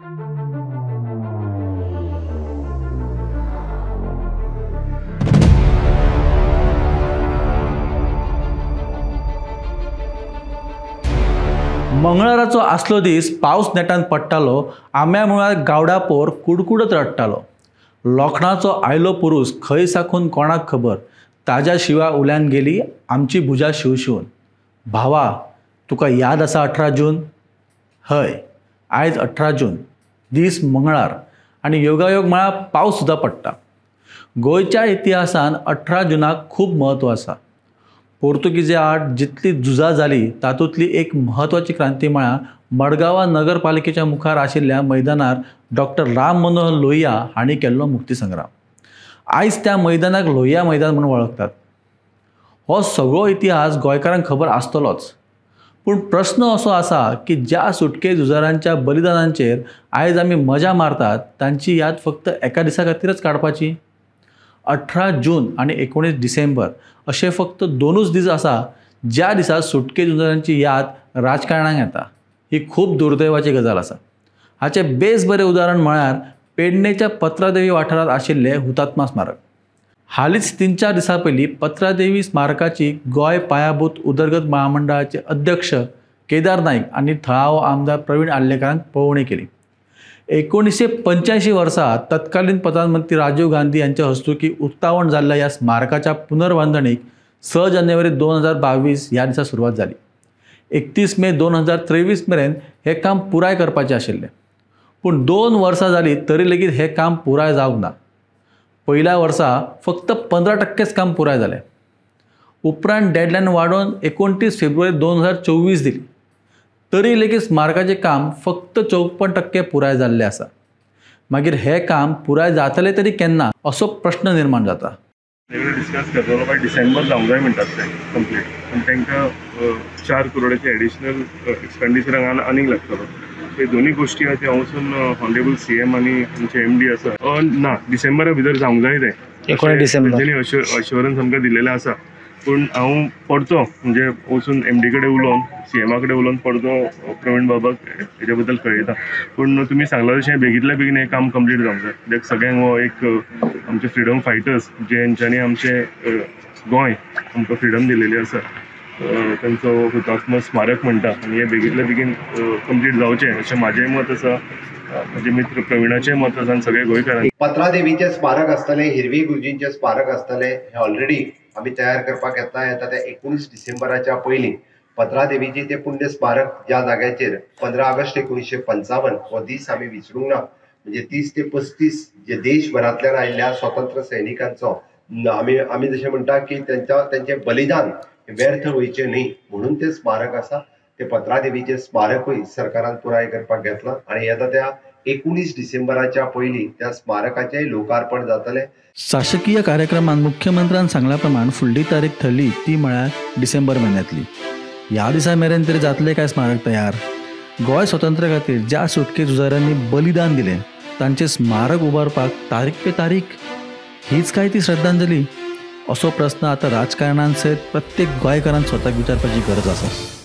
मंगळाराचो आसलो दीस पावस नेटान पडटालो, आंब्या मुळार गावडा पोर कुडकुडत रडटालो। लोखणाचो आयलो पुरूस खंय साकून कोणाक खबर, ताज्या शिवा उल्यान गेली आमची भुजा शिवशिवून। भावा तुका याद आसा 18 जून? हय, आयज 18 जून, दीस मंगळार आनी योगायोग म्हळ्यार पावस सुद्दां पडटा। गोंयच्या इतिहासान 18 जुनाक खूब म्हत्व आसा। पोर्तुगीजे आड जितली झुजां जाली तातूंतली एक म्हत्वाची क्रांती म्हळ्यार मडगांवा नगरपालिकेच्या मुखार आशिल्ल्या मैदानार डॉक्टर राम मनोहर लोहिया हांणी केल्लो मुक्तीसंग्राम। आयज त्या मैदानाक लोहिया मैदान म्हणून वळखतात। हो सगळो इतिहास गोंयकारांक खबर आसतलोच, पूण प्रस्न असो आसा की ज्या सुटके झुजारांच्या बलिदानांचेर आयज आमी मजा मारतात तांची याद फक्त एका दिसा खातीरच काडपाची? 18 जून आनी 19 डिसेंबर अशे फक्त दोनूच दीस आसा ज्या दिसा सुटके झुजारांची याद राजकारणाक येता। ही खूब दुर्दैवाची गजाल आसा। हाचें बेस बरें उदाहरण म्हळ्यार पेडणेच्या पत्रादेवी वाठारांत आशिल्लें हुतात्मा स्मारक। हालींच 3-4 दिसां पयलीं पत्रादेवी स्मारकाची गोंय पायाभूत उदरगत महामंडळाचे अध्यक्ष केदार नायक आनी थळावो आमदार प्रवीण आर्लेकारान पळोवणी केली। 1985 वर्सा तत्कालीन प्रधानमंत्री राजीव गांधी यांच्या हस्तुकी उक्तावण जाल्ल्या ह्या स्मारकाच्या पुनर्बांधणीक 6 जानेवारी 2022 ह्या दिसा सुरवात जाली। 31 मे 2023 मेरेन हें काम पुराय करपाचें आशिल्लें, पूण 2 वर्सां जालीं तरी लेगीत हें काम पुराय जावंक ना। पयल्या वर्सा फक्त 15% काम पुराय जालें। उपरांत डेडलायन वाडोवन 29 फेब्रुवारी 2024 दिली, तरी लेगीत स्मारकाचें काम फक्त 54% पुराय जाल्लें आसा। मागीर हें काम पुराय जातलें तरी केन्ना असो प्रश्न निर्माण जाता। डिस्कस करतलो बाय डिसेंबर जावंक जाय म्हणटात ते कंप्लीट, पूण तांकां 4 करोडाचे एडिशनल एक्सपेंडिचर हांगा आनीक लागतलो। हे दोन्ही गोश्टी आहा त्यो हांव वचून ऑनरेबल CM आनी आमचे MD आसा ना डिसेंबरा भितर जावंक जाय तें, 19 डिसेंबर तेंच्यांनी अश्योरन्स आमकां दिलेलें आसा। पूण हांव परतो म्हणजे वचून MD कडेन उलोवन CMA कडेन उलोवन परतो प्रवीण बाबाक हेच्या बद्दल कळयता। पूण तुमी सांगला तशें बेगींतल्या बेगीन हें काम कंप्लीट जावंक जाय, कित्याक सगळ्यांक हो एक आमचे फ्रिडम फायटर्स जेंच्यांनी आमचें गोंय आमकां फ्रिडम दिलेली आसा तांचो हुतात्मा स्मारक म्हणटा आनी हें बेगींतल्या बेगीन कंप्लीट जावचें अशें म्हाजेंय मत आसा, म्हजे मित्र प्रवीणाचें मत आसा आनी सगळे गोंयकारांचें। पत्रादेवीचें स्मारक आसतलें, हिरवी गुरुजींचें स्मारक आसतलें, हें ऑलरेडी आमी तयार करपाक येता। येता त्या 19 डिसेंबराच्या पयलीं पत्रादेवीचें तें पुण्य स्मारक ज्या जाग्याचेर 15 ऑगस्ट 1955 हो दीस आमी विसरूंक ना, म्हणजे 30 ते 35 जे देशभरांतल्यान आयिल्ल्या स्वतंत्र सैनिकांचो आमी आमी जशें म्हणटा की तांचें बलिदान व्यर्थ वयचें न्ही म्हणून तें स्मारक आसा। ते पत्रादेवीचें स्मारकूय सरकारान पुराय करपाक घेतलां आनी येता त्या 19 डिसेंबराच्या पयलीं त्या स्मारकाचें लोकार्पण जातलें। शासकीय कार्यक्रमात मुख्यमंत्र्यान सांगल्या प्रमाण फुडली तारीख ठरली ती म्हळ्यार डिसेंबर म्हयन्यांतली। ह्या दिसा मेरेन तरी जातलें काय स्मारक तयार? गोंय स्वतंत्र खातीर ज्या सुटके झुजाऱ्यांनी बलिदान दिलें तांचें स्मारक उबारपाक तारीख पे तारीख, हीच काय ती श्रद्धांजली असो प्रस्न आतां राजकारणान सयत प्रत्येक गोंयकारान स्वताक विचारपाची गरज आसा।